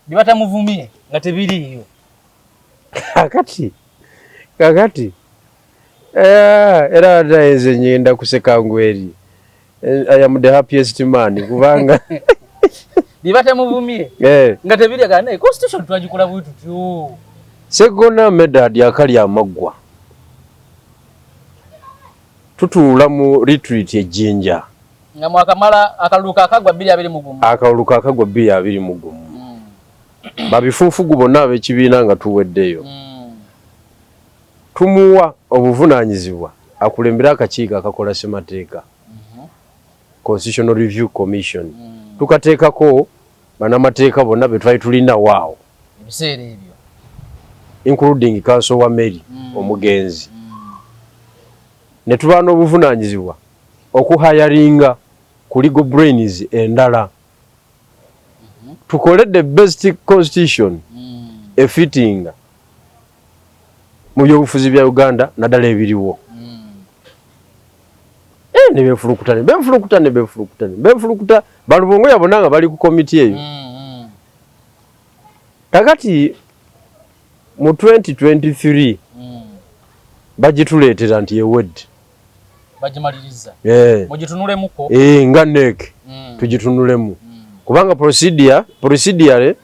B: Bye batamuvumye nga tebiriiyo.
A: Kakati era ate nze ngenda kuseka ngweri. I am the happiest man kubanga
B: Bye batamuvumye nga tebiri, aga naye constitution twagikola bwe tutyo.
A: Segona Medard akali amaggwa, tutuula mu retreat ejjinja.
B: Nga mwakamala akalulu kakagwa 2021.
A: Akalulu kakagwa 2021. Babifuufugu bonna ab'ekibiina nga tuweddeyo. Tumuwa obuvunaanyizibwa akulembere akakiiko akakola ssemateeka, Constitutional Review Commission. Tukateekako bannamateeka bonna be twali tulina waawo
B: ebiseera ebyo,
A: including Counsel wa Mary omugenzi. Ne tuba n'obuvunaanyizibwa okuhiringa ku legal brains endala tukole the best constitution efittinga mu byobufuzi bya Uganda, naddala ebiriwo. Ne befulukuta, ne befulukuta, ne befulukuta, ne befulukuta. Balubongoya bonna nga bali ku komiti eyo. Kakati mu 2023 bagituleetera nti ewedde.
B: Bagimaliriza.
A: Eh.
B: Mugitunulemuko.
A: Eh, nga NEC tugitunulemu kubanga procedure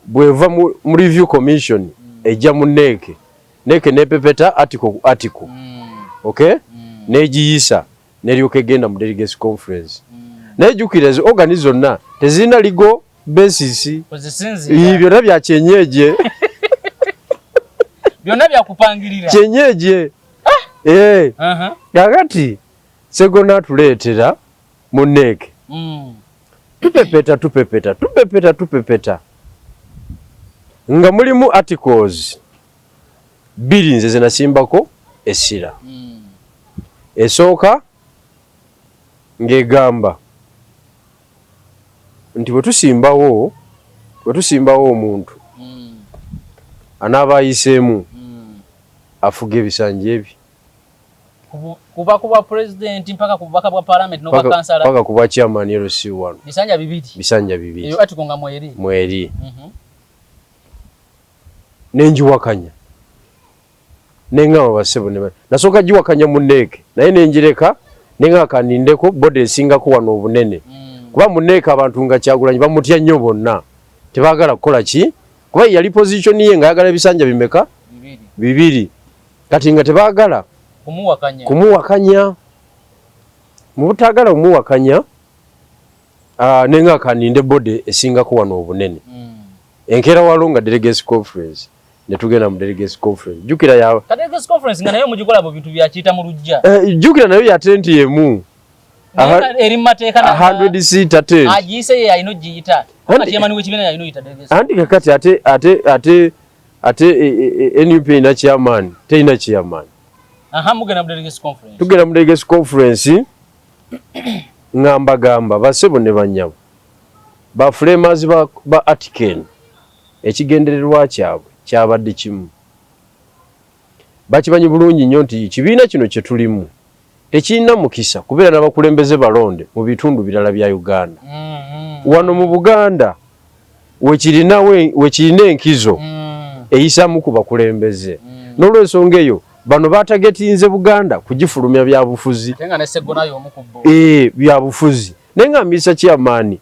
A: bweva mu review commission ejja mu NEC, NEC nepepeta article ku article. Okay, negiyisa, neryoka egenda mu delegates conference. Naye jjukira, ezo organ zonna tezirina legal basis.
B: Kwezisinziira.
A: Byonna bya kyenyeje.
B: Byonna byakupangirira.
A: Kyenyeje. Eh. Kakati Segona atuleetera mu NEC. Tupepeta, tupepeta, tupepeta, tupepeta nga mulimu articles bbiri nze zenasimbako essira. Esooka ng'egamba nti bwe tusimbawo omuntu anaaba ayiseemu afuga ebisanja ebi
B: Kuva ku bwa president mpaka ku bubaka bwa parliament n'obwa kansala.
A: Paka ku bwa chairman LC1.
B: Bisanja 2.
A: Bisanja 2.
B: Eyo article nga mweri.
A: Mweri. Nenjiwakanya, neŋŋamba bassebo nasooka giwakanya mu NEC, naye nenjireka, neŋŋamba kanindeko body esingako wano obunene. Kuba mu NEC abantu nga Kyagulanyi bamutya nnyo, bonna tebaagala kukola ki, kuba yali position ye nga ayagala ebisanja bimeka?
B: 2.
A: 2. Kati nga tebaagala
B: kumuwakanya.
A: Kumuwakanya. Mu butaagala kumuwakanya, neŋŋamba kaninde body esingako wano obunene. Enkeera walo nga delegates conference, ne tugenda mu delegates conference. Jjukira ya
B: Ka delegates conference nga nayo mugikola mu bintu byakiyita mu luggya.
A: Eh, jjukira nayo ya tenti emu.
B: Naye eri mu mateeka
A: 100 seater tent.
B: Agiyise ye alina ogiyita. Kubanga chairman w'ekibiina yalina oyita delegates.
A: Anti kakati ate NUP erina chairman, terina chairman.
B: Aha, mugenda mu delegates conference.
A: Tugenda mu delegates conference nga mbagamba, basebo ne bannyabo, ba framers ba article, ekigendererwa kyabwe kyabadde kimu. Bakimanyi bulungi nnyo nti ekibiina kino kye tulimu tekirina mukisa kubeera n'abakulembeze balonde mu bitundu birala bya Uganda. Wano mu Buganda wekirina enkizo eyisamu ku bakulembeze. N'olwensonga eyo bano batargetinze Buganda kugifulumya byabufuzi.
B: Ate nga ne Segona y'omu ku bo.
A: Eh, byabufuzi. Naye nga mbisa chairman